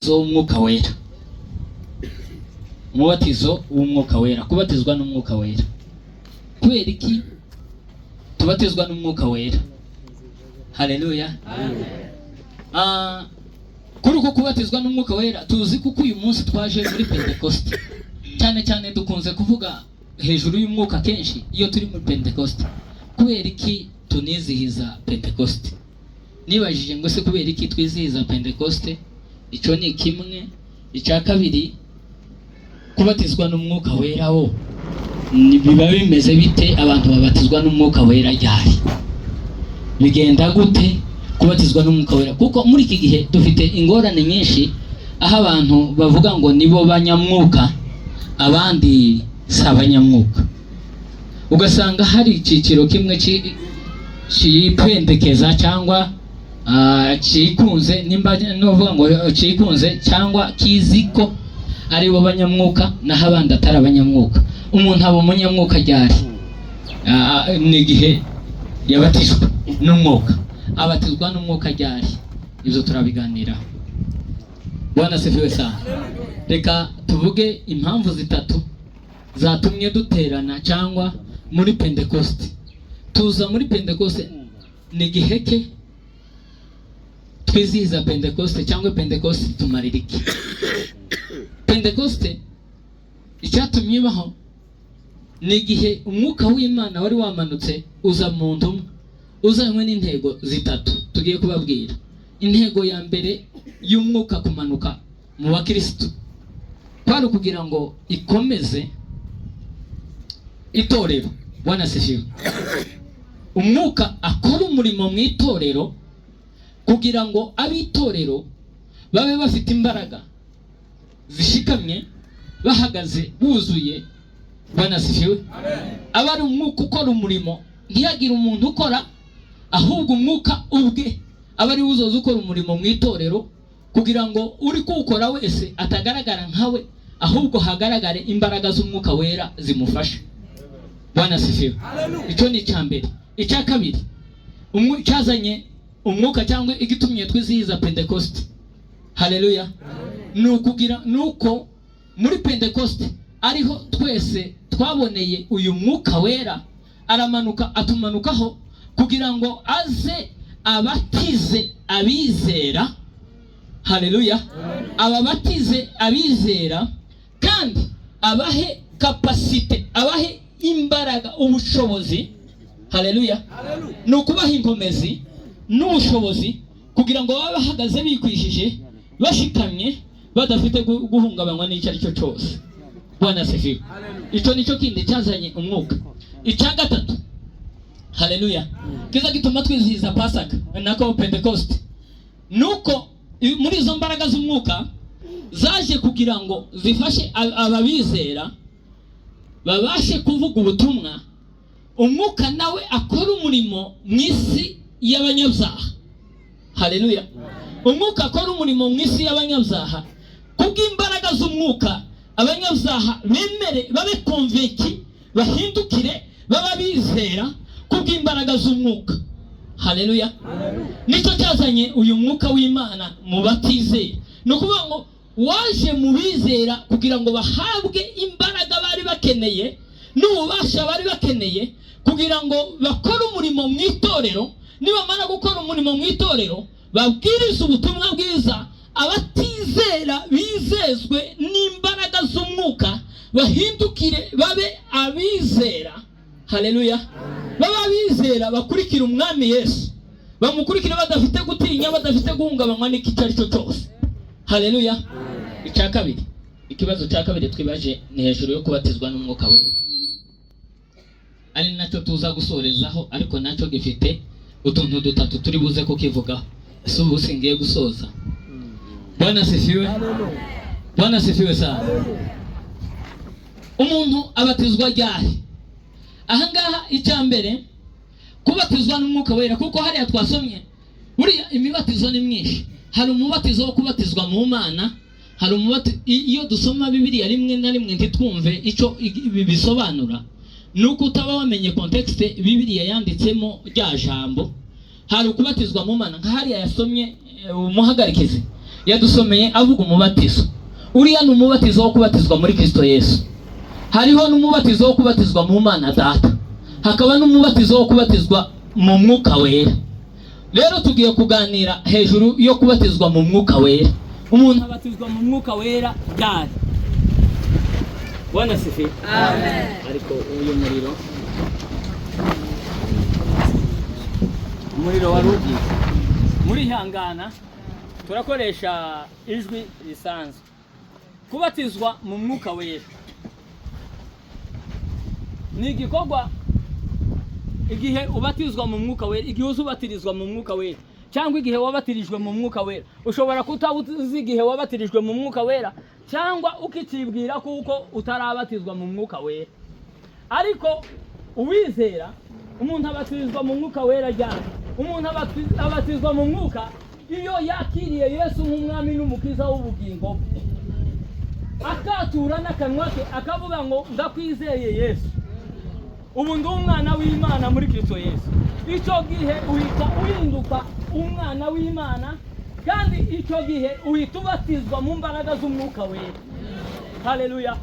Umubatizo w'Umwuka Wera, umubatizo w'Umwuka Wera, kubatizwa n'Umwuka Wera. Kubera iki tubatizwa n'Umwuka Wera? Haleluya! Kuri uko kubatizwa n'Umwuka Wera, tuzi kuko uyu munsi twaje muri Pentekoste. Cyane cyane dukunze kuvuga hejuru y'umwuka kenshi iyo turi muri Pentekoste. Kubera iki tunizihiza Pentekoste? Nibajije ngo: se kubera iki twizihiza Pentekoste? Icyo ni kimwe. Icya kabiri, kubatizwa n'Umwuka Wera wo biba bimeze bite? Abantu babatizwa n'Umwuka Wera ryari? Bigenda gute kubatizwa n'Umwuka Wera? Kuko muri iki gihe dufite ingorane nyinshi, aho abantu bavuga ngo nibo banyamwuka, abandi si abanyamwuka. Ugasanga hari icyiciro kimwe cyipendekeza cyangwa cyikunze, nimba nuvuga ngo cyikunze cyangwa kizi ko ari bo banyamwuka, naho abandi atari abanyamwuka. Umuntu aba umunyamwuka ryari? Ni igihe yabatijwe n'Umwuka. Abatizwa n'Umwuka ryari? Ibyo turabiganiraho. Bwana asifiwe sana. Reka tuvuge impamvu zitatu zatumye duterana cyangwa muri Pentekoste. Tuza muri Pentekoste ni igiheke twizihiza Pentekoste, cyangwa Pentekoste tumarira iki? Pentekoste icyatumye ibaho ni igihe Umwuka w'Imana wari wamanutse uza mu ntumwa, uzanywe n'intego zitatu tugiye kubabwira. Intego ya mbere y'Umwuka kumanuka mu bakirisitu kwari ukugira ngo ikomeze itorero. Bwana asifiwe. Umwuka akora umurimo mu itorero kugira ngo ab'itorero babe bafite imbaraga zishikamye, bahagaze buzuye. Bwana asifiwe. Aba ari Umwuka ukora umurimo, ntiyagire umuntu ukora, ahubwo Umwuka ubwe aba ari we uzoza ukora umurimo mu itorero, kugira ngo uri kuwukora wese atagaragara nkawe, ahubwo hagaragare imbaraga z'Umwuka Wera zimufasha. Bwana asifiwe. Icyo ni icya mbere. Icya kabiri cyazanye Umwuka cyangwa igitumye twizihiza Pentekoste, haleluya, ni ukugira ni uko muri Pentekoste ariho twese twaboneye uyu Mwuka Wera, aramanuka, atumanukaho kugira ngo aze abatize abizera. Haleluya! Ababatize abizera kandi abahe capacité, abahe imbaraga, ubushobozi. Haleluya! Ni ukubaha inkomezi n'ubushobozi kugira ngo babe bahagaze bikwishije, bashikamye, badafite guhungabanywa n'icyo ari cyo cyose. Bwana asifiwe. Icyo nicyo kindi cyazanye Umwuka. Icya gatatu, haleluya, kiza gituma twizihiza Pasaka, nako Pentecoste, nuko muri izo mbaraga z'Umwuka zaje kugira ngo zifashe ababizera babashe kuvuga ubutumwa, Umwuka nawe akora umurimo mu isi y'abanyabyaha. Haleluya! Umwuka akora umurimo mu isi y'abanyabyaha. Kubw'imbaraga z'Umwuka, abanyabyaha bemere, babe convaincus, bahindukire, baba bizera kubw'imbaraga z'Umwuka. Haleluya! Nicyo cyazanye uyu Mwuka w'Imana mu batizera. Ni ukuvuga ngo waje mu bizera kugira ngo bahabwe imbaraga bari bakeneye n'ububasha bari bakeneye kugira ngo bakore umurimo mu itorero. Nibamara gukora umurimo mu itorero, babwirize ubutumwa bwiza, abatizera bizezwe n'imbaraga z'Umwuka, bahindukire babe abizera. Haleluya! Babe abizera, bakurikira Umwami Yesu, bamukurikire badafite gutinya, badafite guhungabanywa n'iki icyo ari cyo cyose. Haleluya! Icya kabiri, ikibazo cya kabiri twibaje ni hejuru yo kubatizwa n'Umwuka Wera, ari nacyo tuza gusorezaho, ariko nacyo gifite utuntu dutatu turi buze kukivugaho. Ese ubu singiye gusoza? Bwana asifiwe! Bwana asifiwe sana. Umuntu abatizwa ryari? Ahangaha icya mbere, kubatizwa n'Umwuka Wera, kuko hariya twasomye, buriya imibatizo ni myinshi. Hari umubatizo wo kubatizwa mu Mana, hari iyo dusoma Bibiliya rimwe na rimwe ntitwumve icyo ibi bisobanura, ni uko utaba wamenye contexte Bibiliya yanditsemo rya jambo. Hari ukubatizwa mu Mana nka hariya yasomye, umuhagarikizi. Yadusomeye avuga umubatizo. Uriya ni umubatizo wo kubatizwa muri Kristo Yesu. Hariho n'umubatizo wo kubatizwa mu Mana Data, hakaba n'umubatizo wo kubatizwa mu Mwuka Wera. Rero tugiye kuganira hejuru yo kubatizwa mu Mwuka Wera. Umuntu abatizwa mu Mwuka Wera ryari? Bwana asifiwe. Ariko uyu muriro wari ugiye murihangana, turakoresha ijwi risanzwe. Kubatizwa mu Mwuka Wera ni igikorwa, igihe ubatizwa mu Mwuka Wera, igihe uzubatirizwa mu Mwuka Wera, cyangwa igihe wabatirijwe mu Mwuka Wera. Ushobora kutabuzi igihe wabatirijwe mu Mwuka Wera, cyangwa ukicibwira kuko utarabatizwa mu Mwuka Wera. Ariko uwizera, umuntu abatirizwa mu Mwuka Wera ryari? Umuntu abatizwa mu Mwuka iyo yakiriye Yesu nk'Umwami n'Umukiza w'ubugingo bwe, akatura n'akanwa ke akavuga ngo: "Ndakwizeye Yesu, ubu ndi umwana w'Imana muri Kristo Yesu." Icyo gihe uhita uhinduka umwana w'Imana, kandi icyo gihe uhita ubatizwa mu mbaraga z'Umwuka Wera. Haleluya!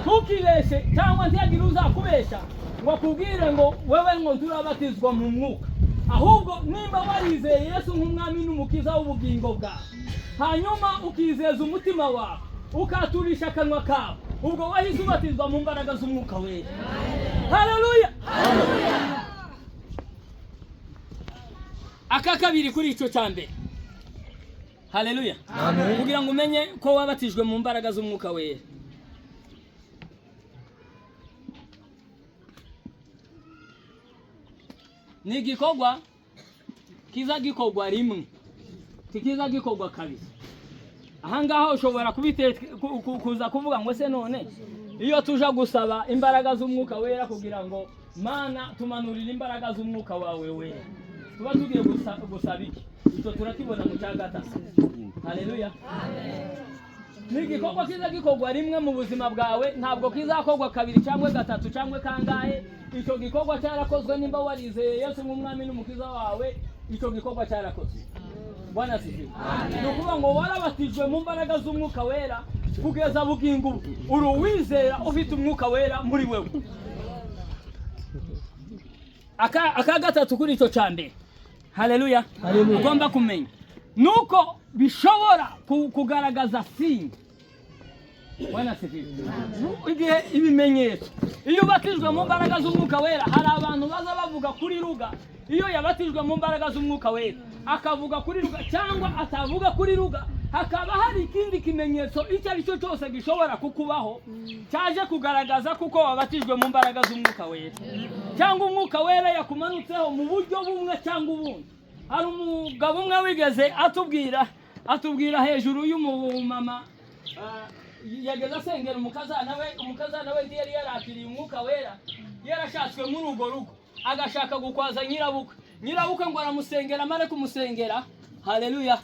Ntukibeshe cyangwa ntihagire uzakubesha ngo akubwire ngo wewe ngo nturabatizwa mu Mwuka. Ahubwo nimba warizeye Yesu nk'Umwami n'Umukiza w'ubugingo bwawe, hanyuma ukizeza umutima wawe, ukaturisha akanwa kawe, ubwo wahise ubatizwa mu mbaraga z'Umwuka Wera. Haleluya! Aka kabiri kuri icyo cya mbere. Haleluya! Kugira ngo umenye ko wabatijwe mu mbaraga z'Umwuka Wera, ni igikorwa kiza gikorwa rimwe, kikiza gikorwa kabiri. Ahangaha ushobora kuza kuvuga ngo: "Se none iyo tuja gusaba imbaraga z'Umwuka Wera kugira ngo Mana tumanurire imbaraga z'Umwuka wawe Wera, tuba tugiye gusaba iki?" Icyo turakibona mu cya gatatu. Haleluya! Ni igikorwa kiza gikorwa rimwe mu buzima bwawe, ntabwo kizakorwa kabiri cyangwa gatatu cyangwa kangahe. Icyo gikorwa cyarakozwe. Nimba warizeye Yesu nk'Umwami n'Umukiza wawe, icyo gikorwa cyarakozwe. Bwana asifiwe. Ni ukuvuga ngo warabatijwe mu mbaraga z'Umwuka Wera, kugeza bugingo ubu uri uwizera ufite Umwuka Wera muri wewe. Aka gatatu kuri icyo cya mbere. Haleluya! Ugomba kumenya nuko bishobora kugaragaza signe. Bwana asifiwe. Igihe ibimenyetso, iyo ubatijwe mu mbaraga z'Umwuka Wera, hari abantu baza bavuga kuri lugha. Iyo yabatijwe mu mbaraga z'Umwuka Wera akavuga kuri lugha, cyangwa atavuga kuri lugha, hakaba hari ikindi kimenyetso icyo ari cyo cyose gishobora kukubaho cyaje kugaragaza kuko wabatijwe mu mbaraga z'Umwuka Wera, cyangwa Umwuka Wera yakumanutseho mu buryo bumwe cyangwa ubundi. Hari umugabo umwe wigeze atubwira hejuru y'umumama yageze asengera umukazana we. Umukazana we yari yarakiriye Umwuka Wera, yarashatswe muri urwo rugo, agashaka gukwaza nyirabukwe. Nyirabukwe ngo aramusengera, amare kumusengera, haleluya,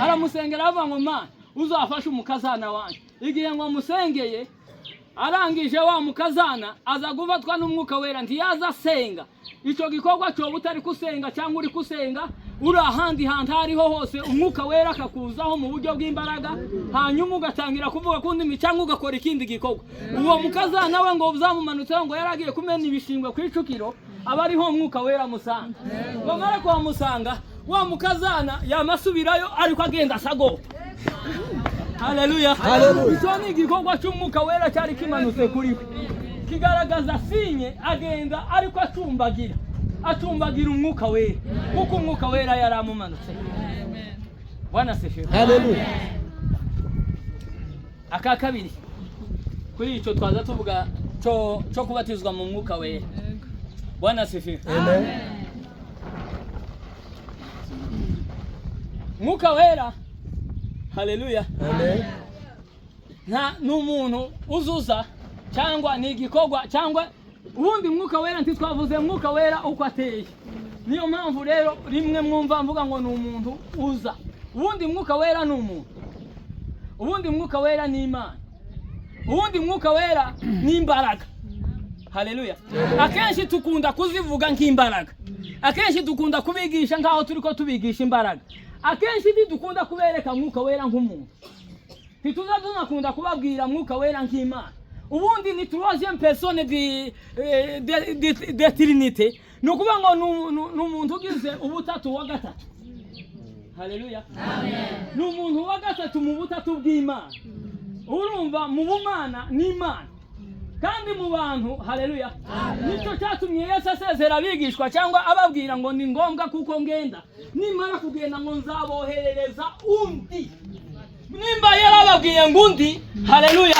aramusengera avuga ngo: "Mana, uzafashe umukazana wanjye." Igihe ngo amusengeye arangije, wa mukazana aza gufatwa n'Umwuka Wera. Ntiyaza asenga. Icyo gikorwa cyoba utari kusenga cyangwa uri kusenga, uri ahandi hantu aho ariho hose, Umwuka Wera akakuzaho mu buryo bw'imbaraga, hanyuma ugatangira kuvuga ku ndimi cyangwa ugakora ikindi gikorwa. Uwo mukazana we ngo uzamumanutseho, ngo yari agiye kumena ibishingwe ku icukiro, aba ariho Umwuka Wera amusanga. Bamara kuhamusanga, wa mukazana yamasubirayo ariko agenda asagopa. Haleluya! Icyo ni igikorwa cy'Umwuka Wera cyari kimanutse kuri we, kigaragaza signe. Agenda ariko acumbagira, acumbagira Umwuka Wera, kuko Umwuka Wera yari amumanutse. Bwana asifiwe. Haleluya. Aka kabiri kuri icyo twaza tuvuga cyo kubatizwa mu Mwuka Wera. Bwana asifiwe. Amen. Mwuka Wera, haleluya, Amen. nta n'umuntu uzuza cyangwa ni igikorwa cyangwa ubundi. Mwuka Wera, ntitwavuze Mwuka Wera uko ateye. Niyo mpamvu rero rimwe mwumva mvuga ngo ni umuntu uza. Ubundi Mwuka Wera ni umuntu, ubundi Mwuka Wera ni Imana, ubundi Mwuka Wera ni imbaraga. Haleluya! Akenshi tukunda kuzivuga nk'imbaraga, akenshi dukunda kubigisha nk'aho turi ko tubigisha imbaraga. Akenshi ntidukunda kubereka Mwuka Wera nk'umuntu, ntituza tunakunda kubabwira Mwuka Wera nk'Imana. Ubundi ni troisième personne de Trinité, ni ukuvuga ngo ni umuntu ugize ubutatu wa gatatu. Haleluya! Ni umuntu wa gatatu mu butatu bw'Imana. Urumva, mu bumana n'Imana kandi mu bantu. Haleluya! Nicyo cyatumye Yesu asezera abigishwa cyangwa ababwira ngo ni ngombwa kuko ngenda, nimara kugenda ngo nzaboherereza undi. Nimba yarababwiye ngo undi, haleluya,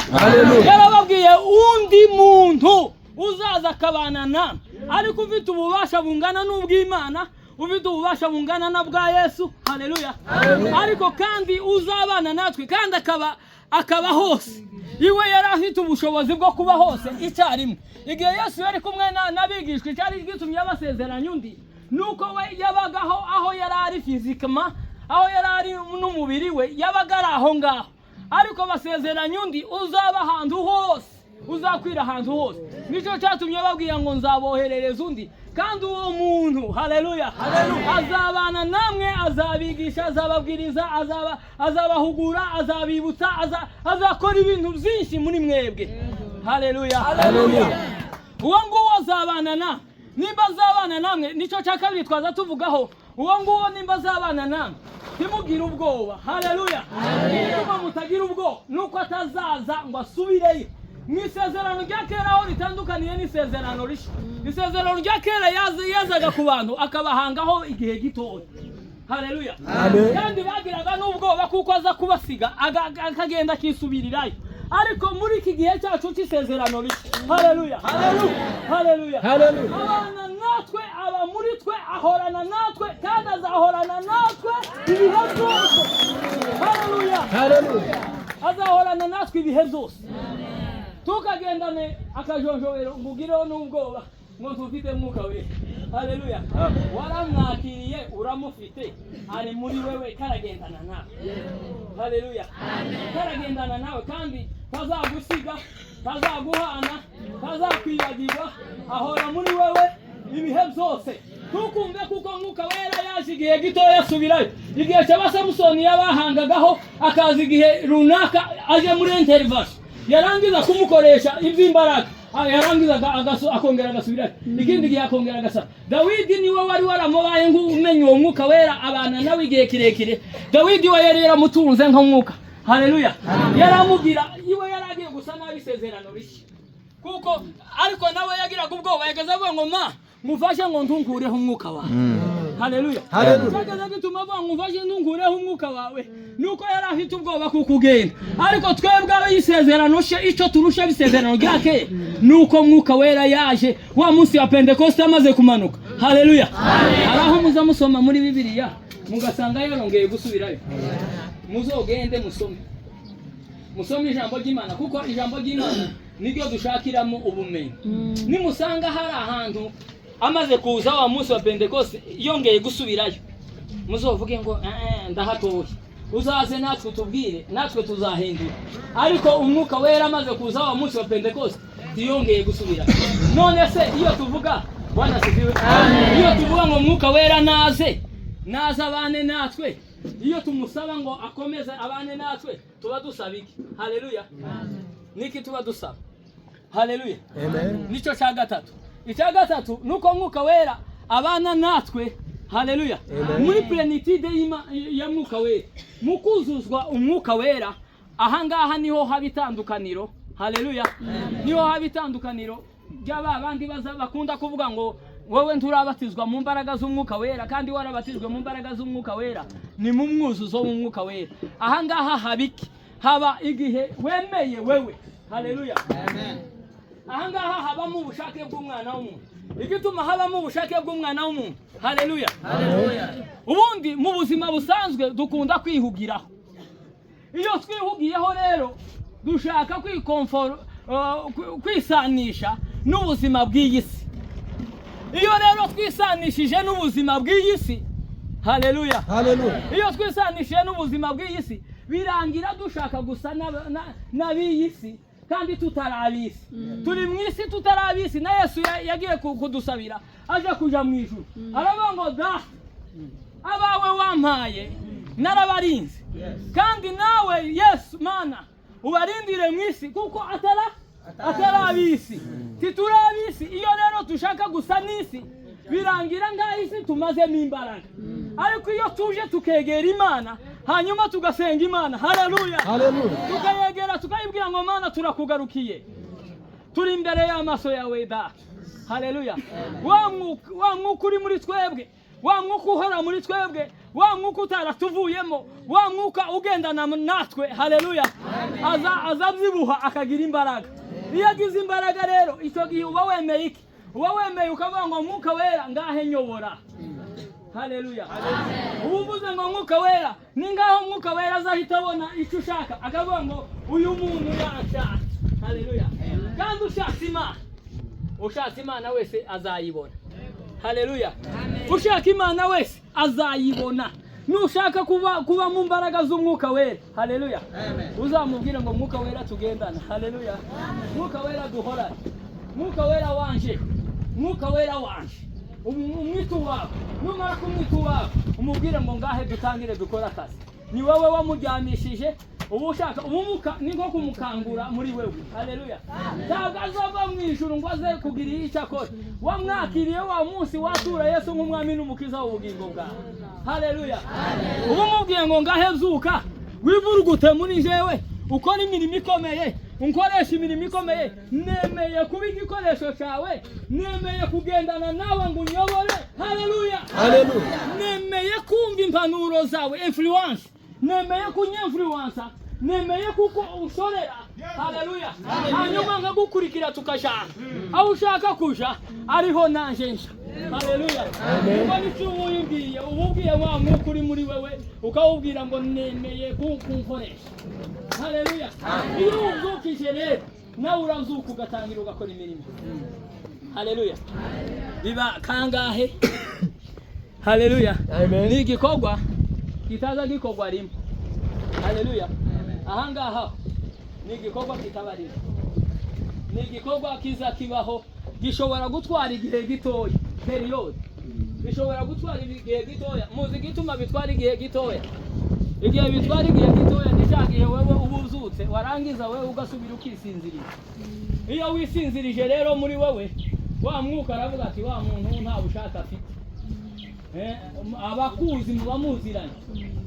yarababwiye undi muntu uzaza akabana namwe, ariko ufite ububasha bungana n'ubw'Imana, ufite ububasha bungana na bwa Yesu, haleluya, ariko kandi uzabana natwe kandi akaba hose. Iwe yari afite ubushobozi bwo kuba hose icyarimwe. Igihe Yesu yari kumwe n'abigishwa, icyari gitumye abasezeranya undi nuko we yabagaho aho yari ari physiquement, aho yari ari n'umubiri we, yabaga ari aho ngaho, ariko basezeranya undi uzaba ahantu hose, uzakwira ahantu hose. Nicyo cyatumye babwira ngo nzaboherereza undi, kandi uwo muntu, haleluya, azabana namwe, azabigisha, azababwiriza, azabahugura, azabibutsa, azakora ibintu byinshi muri mwebwe. Haleluya! Uwo nguwo azabana na nimba azabana namwe, nicyo cya kabiri twaza tuvugaho. Uwo nguwo nimba azabana namwe, ntimugire ubwoba. Haleluya! Niba mutagira ubwoba nuko atazaza ngo asubireyo. Mu isezerano rya kera, aho ritandukaniye n'isezerano rishya, isezerano rya kera yazaga ku bantu akabahangaho igihe gitoya. Haleluya! Kandi bagiraga n'ubwoba kuko aza kubasiga akagenda akisubirirayo. Ariko muri iki gihe cyacu cy'isezerano rishya, haleluya, haleluya, abana natwe, aba muri twe, ahorana natwe kandi azahorana natwe ibihe byose. Haleluya! Azahorana natwe ibihe byose. Tukagendane akajonjobero ngo ugireho n'ubwoba ngo ntufite Mwuka We. Haleluya! Waramwakiriye, uramufite, ari muri wewe, karagendana nawe. Haleluya! Karagendana nawe kandi tazagusiga, tazaguhana, tazakwibagirwa, ahora muri wewe ibihe byose. Ntukumve kuko Mwuka Wera yaje igihe gitoya asubirayo. Igihe cyaba Samusoni yabahangagaho, akaza igihe runaka aje muri intervention, yarangiza kumukoresha iby'imbaraga, yarangiza akongera agasubirayo ikindi gihe, akongera agasa. Dawidi niwe wari waramubaye nk'umenya uwo Mwuka Wera, abana nawe igihe kirekire. Dawidi we yari yaramutunze nk'umwuka. Haleluya! Yaramubwira iwe yari agiye gusa nabi isezerano rishya kuko, ariko nawe yagiraga ubwoba, yageze avuga ngo ma mufashe ngo ntunkureho umwuka wawe. Haleluya! Cyageze gituma avuga ngo mufashe ntunkureho umwuka wawe, nuko yari afite ubwoba kuko ugenda. Ariko twebwe ab'isezerano she, icyo turusha ab'isezerano rya kera nuko Mwuka Wera yaje wa munsi wa Pentekoste amaze kumanuka. Haleluya! Hari aho muza musoma muri Bibiliya mugasanga yarongeye gusubirayo. Muzogende musome, musome ijambo ry'Imana, kuko ijambo ry'Imana niryo dushakiramo ubumenyi. Nimusanga hari ahantu amaze kuza wa munsi wa Pentekoste yongeye gusubirayo, muzovuge ngo "Eh, eh, ndahatoye." Uzaze natwe utubwire, natwe tuzahindura. Ariko Umwuka Wera amaze kuza wa munsi wa Pentekoste ntiyongeye gusubirayo. None se iyo tuvuga, Bwana asifiwe, iyo tuvuga ngo Umwuka Wera naze, naze abane natwe, iyo tumusaba ngo akomeze abane natwe, tuba dusaba iki? Haleluya! Niki tuba dusaba? Haleluya! Nicyo cya gatatu. Icya gatatu ni uko Mwuka Wera abana natwe, haleluya, muri plénitude ya Mwuka Wera, mu kuzuzwa Umwuka Wera. Ahangaha niho haba itandukaniro. Haleluya! Niho haba itandukaniro ry'aba bandi baza bakunda kuvuga ngo wowe nturabatizwa mu mbaraga z'Umwuka Wera kandi warabatijwe mu mbaraga z'Umwuka Wera. Ni mu mwuzuzo w'Umwuka Wera. Ahangaha haba iki? Haba igihe wemeye wewe. Haleluya! Ahangaha habamo ubushake bw'umwana w'umuntu. Igituma habamo ubushake bw'umwana w'umuntu, haleluya, ubundi mu buzima busanzwe dukunda kwihugiraho. Iyo twihugiyeho rero dushaka kwisanisha n'ubuzima bw'iyi si. Iyo rero twisanishije n'ubuzima bw'iyi si, haleluya, iyo twisanishije n'ubuzima bw'iyi si, birangira dushaka gusa n'ab'iyi si kandi tutari ab'isi. Turi mu isi tutari ab'isi. Na Yesu yagiye kudusabira aje kuja mu ijuru, aravuga ngo da abawe wampaye. Narabarinze, kandi nawe Yesu Mana ubarindire mu isi, kuko atari ab'isi, tituri ab'isi. Iyo rero dushaka gusa n'isi, birangira nk'aho isi tumazemo imbaraga. Ariko iyo tuje tukegera Imana, hanyuma tugasenga Imana, haleluya, tukayegera, tukayibwira ngo: "Mana, turakugarukiye, turi imbere y'amaso yawe Data." Haleluya. Wa mwuka uri muri twebwe, wa mwuka uhora muri twebwe, wa mwuka utaratuvuyemo, wa mwuka ugendana natwe, haleluya, aza abyibuha, akagira imbaraga. Iyo agize imbaraga rero, icyo gihe uba wemeye iki? Uba wemeye ukavuga ngo: "Mwuka Wera, ngahe nyobora." Haleluya. Uba uvuze ngo: "Mwuka Wera," ni ngaho Mwuka Wera azahita abona icyo ushaka, akavuga ngo: "Uyu muntu yashatse." Haleluya. Kandi ushatse Imana, ushatse Imana wese azayibona. Haleluya. Ushaka Imana wese azayibona. Nushaka kuba mu mbaraga z'Umwuka Wera, haleluya, uzamubwire ngo: "Mwuka Wera, tugendana." Haleluya. "Mwuka Wera, duhorane. Mwuka Wera wanje, Mwuka Wera wanje." Umwita uwawe. Numara kumwita uwawe, umubwire ngo: "Ngahe dutangire dukore akazi." Ni wowe wamuryamishije, uba ushaka ubumuka, ni nko kumukangura muri wewe. Haleluya. Ntabwo azava mu ijuru ngo aze kugira icyo akora. Wamwakiriye wa munsi watura Yesu nk'umwami n'umukiza w'ubugingo bwawe. Haleluya. Uba umubwiye ngo: "Ngahe zuka, wivurugute muri jewe, ukora imirimo ikomeye, unkoresha imirimo ikomeye. Nemeye kuba igikoresho cyawe, nemeye kugendana nawe ngo unyobore." Haleluya. "Nemeye kumva impanuro zawe, influence, nemeye kunyinfluensa, nemeye kuko ushorera." Haleluya. "Hanyuma nkagukurikira, tukajana aho ushaka kuja, ariho nanje nja." Haleluya. Kuko nicyo uba uyibwiye, uba ubwiye wa mwuka uri muri wewe, ukawubwira ngo: "Nemeye kunkoresha." Haleluya. Iyo ubyukije rero, nawe urabyuka, ugatangira ugakora imirimo. Haleluya. Biba kangahe? Haleluya. Amen. Ni igikorwa kitaza gikorwa rimwe. Haleluya. Ahangaha ni igikorwa kitaba rimwe, ni igikorwa kiza kibaho, gishobora gutwara igihe gitoya, période bishobora gutwara igihe gitoya. Muzi igituma bitwara igihe gitoya? Igihe bitwara igihe gitoya ni cya gihe wewe uba ubyutse, warangiza wewe ugasubira ukisinziriza. Iyo wisinzirije rero muri wowe, wa mwuka aravuga ati: "Wa muntu nta bushake afite." Abakuzi muba muziranye.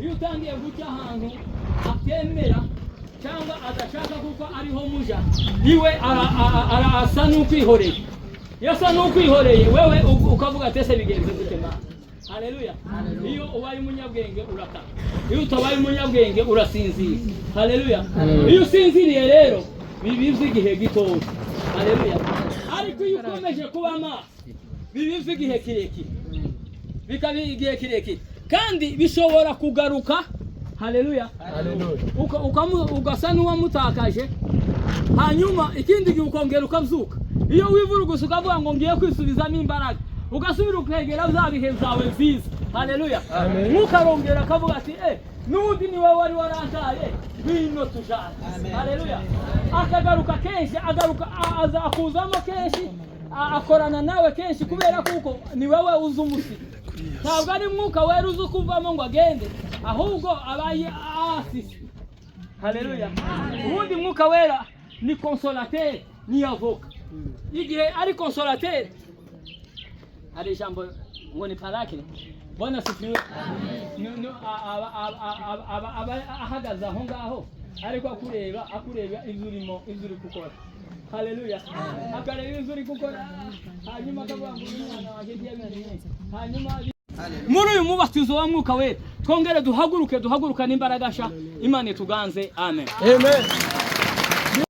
Iyo utangiye guca ahantu atemera cyangwa adashaka kuko ariho muja, iwe asa n'ukwihoreye. Iyo asa n'ukwihoreye, wewe ukavuga ati: "Ese bigenze gute, Mana?" Haleluya. Iyo ubaye umunyabwenge urakara, iyo utabaye umunyabwenge urasinzira. Haleluya. Iyo usinziriye rero, biba igihe gitoya. Haleluya. Ariko iyo ukomeje kuba maso, biba igihe kirekire, bikaba igihe kirekire, kandi bishobora kugaruka. Haleluya. Haleluya. Ugasa n'uwamutakaje, hanyuma ikindi gihe ukongera ukabyuka. Iyo wivurugusa ukavuga ngo: "Ngiye kwisubizamo imbaraga," ugasubira ukegera bya bihe byawe byiza. Haleluya. Amen. Ntukarongera akavuga ati: "Eh, n'ubundi ni wowe wari warantaye, ngwino tujane." Haleluya. Akagaruka kenshi, agaruka aza akuzamo kenshi, akorana nawe kenshi, kubera kuko ni wowe uzi umusiga. Ntabwo ari Mwuka Wera uzi ukuvamo ngo agende, ahubwo abaye asisi. Haleluya. Ubundi Mwuka Wera ni consolateur, ni avocat. Igihe ari consolateur, hari ijambo ngo ni paraclet. Bwana sifiwe. Aba ahagaze aho ngaho, ariko akureba, akureba ibyo urimo, ibyo uri gukora. Haleluya. Akareba ibyo uri gukora, hanyuma akavuga ngo: "Uyu mwana wanjye ntiyamenye." Hanyuma muri uyu mubatizo wa Mwuka Wera, twongere duhaguruke, duhagurukane imbaraga sha. Imana ituganze. Amen. Amen.